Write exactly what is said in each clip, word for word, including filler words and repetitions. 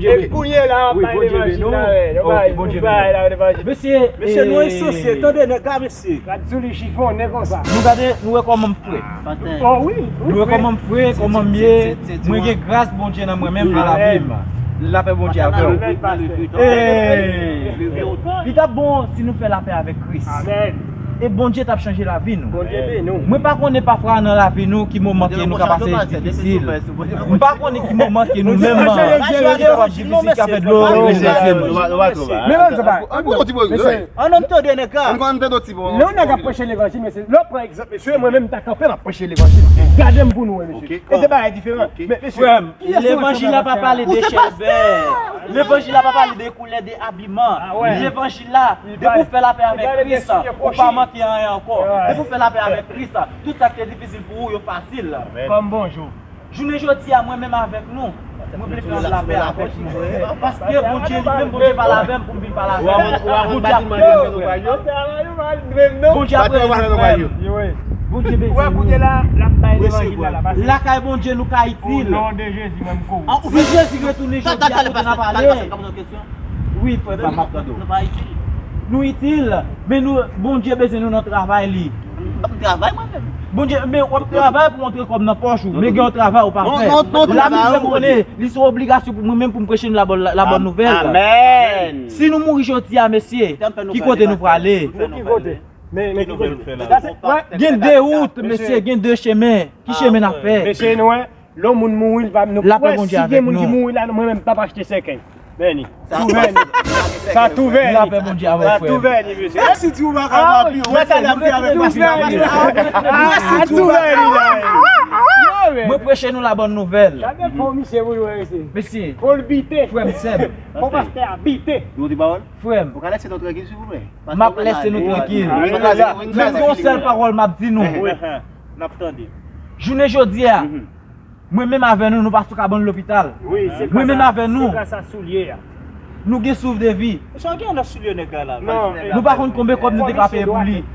Bondye beni. Epi kounye la, w ap bay levanjil la, wè. Ok, Bondye beni. Mesye, mesye, nou ensanse, tande nèg la, mesye. Gad sou li chifonnen konsa. Nou gade, nou wè kòman m fre. Oh wi. Nou wè kòman m fre, kòman m ye. Mwen gen gras Bondye nan mwen menm, nan lavi m. Lapè Bondye avè w. Li t ap bon si nou fè lapè avèk Kris. Amèn. e Bondye t ap chanje lavi nou. Bondye beni w. Mwen pa konnen pafwa nan lavi nou ki moman ke nou ka pase difisil. M pa konnen ki moman ke nou menm, ki ka fè dlo vin nan zye nou. An nonm tande nèg la. Lè yon nèg ap preche levanjil, mesye, lè w pran egzanp, mesye, mwen menm m ta kanpe, m ap preche levanjil. Gade m pou nou wè, mesye. E de bagay diferan. Men, mesye, levanjil la pa pale de chèlbè. Levanjil la pa pale de koulè, de abiman. Levanjil la, depi w fè lapè avèk Kris, ou pa manke anyen ankò. Depi w fè lapè avèk Kris, tout sa ki te difisil pou ou, yo fasil. Kòm bonjou. Jounen jodi a, mwen menm avèk nou, mwen vle fè yon lapè avèk nou. Paske Bondye, li menm Bondye pale avè m pou m vin pale avè nou. Bondye ap rele nou, frè m. Bondye ap rele nou, frè m. Bondye beni nou. Lakay Bondye, nou ka itil. Si Jezi retounen jodi a, kote n ap ale? Wi, frè pa m, m ap tande w. Nou itil. Men nou, Bondye bezwen nou nan travay li. M ap travay mwen menm. Bondye, men w ap travay pou w antre kòb nan pòch ou, men gen yon travay ou pa fè. La, mwen menm konnen, li se yon obligasyon pou mwen menm pou m preche nou la bòn, la bòn nouvèl. Amèn. Si nou mouri jodi a, mesye, ki kote nou prale? Ki kote? Men, men ki kote? Gen de wout, mesye, gen de chemen. Ki chemen n ap fè? Mesye, nou wè, lè yon moun mouri, nou pa, nou wè si gen moun ki mouri la, mwen menm m p ap achte sèkèy. Beni. Tou vèni. Sa tou vèni. Lapè Bondye avè w, frè m. Sa tou vèni, mesye. Mèsi, di ou pa ka papi, ou mèt ale ap di avèk masin la. Mèsi, di ou pa ka papi. Mwen preche nou la bòn nouvèl. Gade fò misye pou l wè, mesye. Mesye. Fò l bite. Frè m, sè m. Fò pastè a bite. Yo di pawòl? Frè m. Ou ka lèse nou trankil, silvouplè? M ap lèse nou trankil. Men gen yon sèl pawòl m ap di nou. Wi. N ap tande. Jounen jodi a, mwen menm avè nou, nou pa sou kabann lopital. Mwen menm avè nou, nou gen souf de vi. Nou pa konn konbyen kòb nou te ka peye pou li.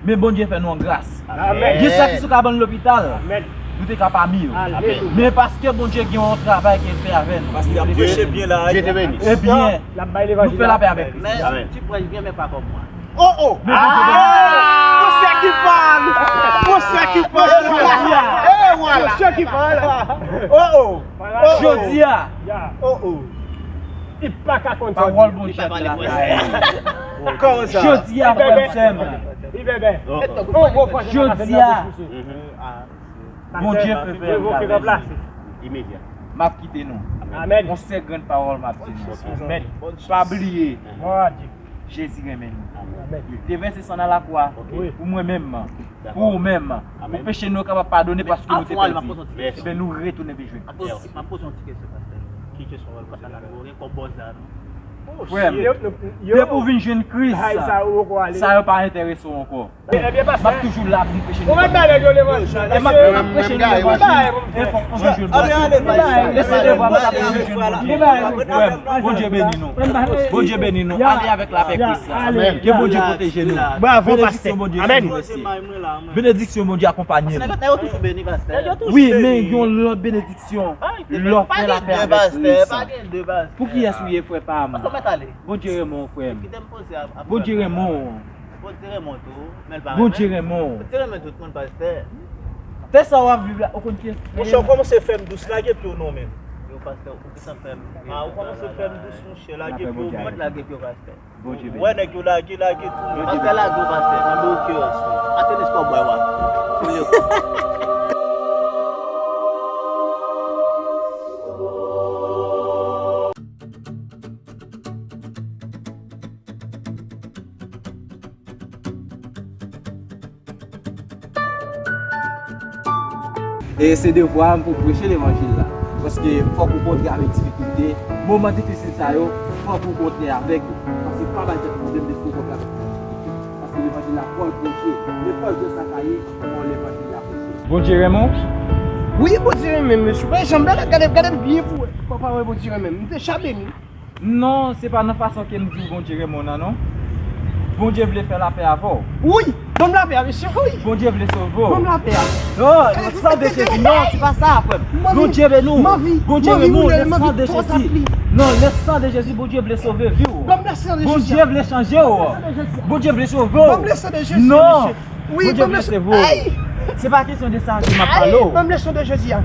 Men Bondye fè nou an gras. Gen sa ki sou kabann lopital, nou te ka pami yo. Men paske Bondye gen yon travay ke l fè avè nou. Ebyen, nou fè lapè avèk Kris. Ti prèch byen, men pa kòb mwen. Oh, oh! Mwen sè ki pale! Mwen sè ki pale! E vwala! Mwen sè ki pale! Oh, oh! Jodi a! Oh, oh! Li pa ka konn sa. Pawòl Bondye ap lakay. Kòman sa? Jodi a, frè m, sè m. Jodi a, Bondye fè fè yon travay. M ap kite nou. Yon sèl grenn pawòl m ap di nou. Pa bliye. Jezi renmen nou. Li te vèse san nan lakwa pou mwen menm, pou ou menm, pou peche nou kapab padone paske nou te pèdi. Ebyen, nou retounen vin jwenn Kris. M ap poze yon ti kesyon, pastè. Ki kesyon w ap poze la? Ou gen kòb bòz la, non? Frè m, depi w vin jwenn Kris, sa yo pa enterese w ankò. M ap toujou la pou m preche levanjil. E m ap, m ap preche levanjil. E fòk mwen jwenn Bondye. E se devwa m sa pou mwen jwenn Bondye. Frè m, Bondye beni nou. Bondye beni nou. Ale avèk lapè Kris la. Ke Bondye pwoteje nou. Benediksyon Bondye sou nou, mesye. Benediksyon Bondye akonpanye nou. Wi, men yon lòt benediksyon. Lè w fè lapè avèk Kris. Pou kiyès ou ye, frè pa m? Bondye renmen w, frè m. Bondye renmen w. Bondye renmen w, men l pa renmen. Bondye renmen w. Bondye renmen tout moun, pastè. Tè sa w ap viv la, ou konn kiyès ou ye? Monchè, ou kòmanse fè m dous, lage pye w non menm. Yo, pastè, ou gentan fè m. Ah, ou kòmanse fè m dous, monchè, lage pye w. Ou mèt lage pye w, pastè. Bondye beni. Wè nèg yo lage, lage tou. Pastè lage w, pastè. Nan do kè w. Atenis kòbwèy w a. Sou yo. E se devwa m pou preche levanjil la. Paske fòk ou kontre avèk difikilte, moman difisil sa yo, fòk ou kontre avèk yo. Paske pa bay tèt pwoblèm depi w kontre avèk difikilte. Paske levanjil la, fò l preche. Nenpòt jan sa ka ye, fò levanjil la preche. Bondye renmen w? Wi, Bondye renmen m, mesye. Mwen janm gade, gade, gade m byen pou wè. Papa, wè Bondye renmen m. M deja beni. Non, se pa nan fason ke m di w Bondye renmen w nan, non. Bondye vle fè lapè avè w. Wi, ban m lapè a, mesye, wi. Bondye vle sove w. Ban m lapè a. Non, le sang de Jésus, non, se pa sa, frè m. Bondye renmen w. Bondye renmen w, le sang de Jésus. Non, le sang de Jésus, Bondye vle sove vi w. Bondye vle chanje w. Bondye vle sove w. Non. Wi, Bondye vle sove w. Se pa kesyon de sa ke m ap pale w. Ban m leson de Jezi a.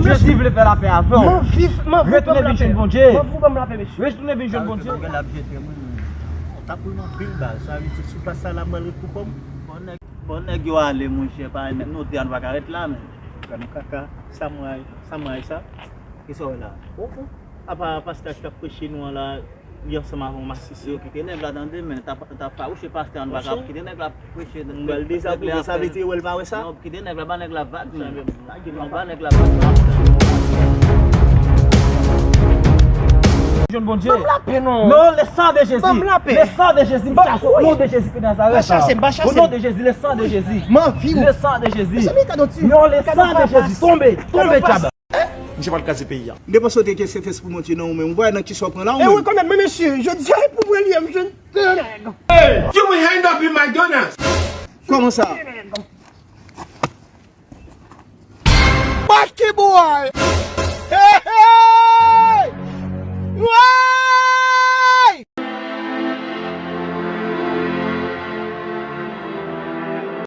Jezi vle fè lapè avè w. Retounen vin jwenn Bondye. Retounen vin jwenn Bondye. Sa pou yon anpil bal, sa vle di sou plas sa la, m pral ret pou kò m. Bon, nèg, bon, nèg yo ale, monchè, pa nèg nou te an pa ka ret la, men. Gad yon kaka, samray, samray sa. Kisa w wè la? Oh, oh. Apa pastè k ap preche nou an la, li ansanm avè yon masisi. Yo kite nèg la tande, men t ap, t ap fawouche pastè an, pa ka kite nèg la preche. M pral dezapwouve, sa vle di wè l pa wè sa? Non, kite nèg la, ba nèg la vag, men. Non, ba nèg la vag. Jwenn Bondye. Ban m lapè non. Non, le sang de Jésus. Ban m lapè. Le sang de Jésus. M pa, au nom de Jésus de Nazareth. Ba chase m, ba chase m. Au nom de Jésus, le sang de Jésus. M anvi w. Le sang de Jésus. Mezanmi, gade yon ti, non, le sang de Jésus. Tonbe, tonbe, dyab. Misye pral kraze peyi a. M te panse w te gen Sentespri Bondye nan ou menm. Ou pa wè nan kisa w pran la ou menm? E wi kanmenm, men mesye, jodi a e pou mwen li ye, m jwenn de nèg. Hey, you will end up in McDonald's. Kòman sa? Pati bway!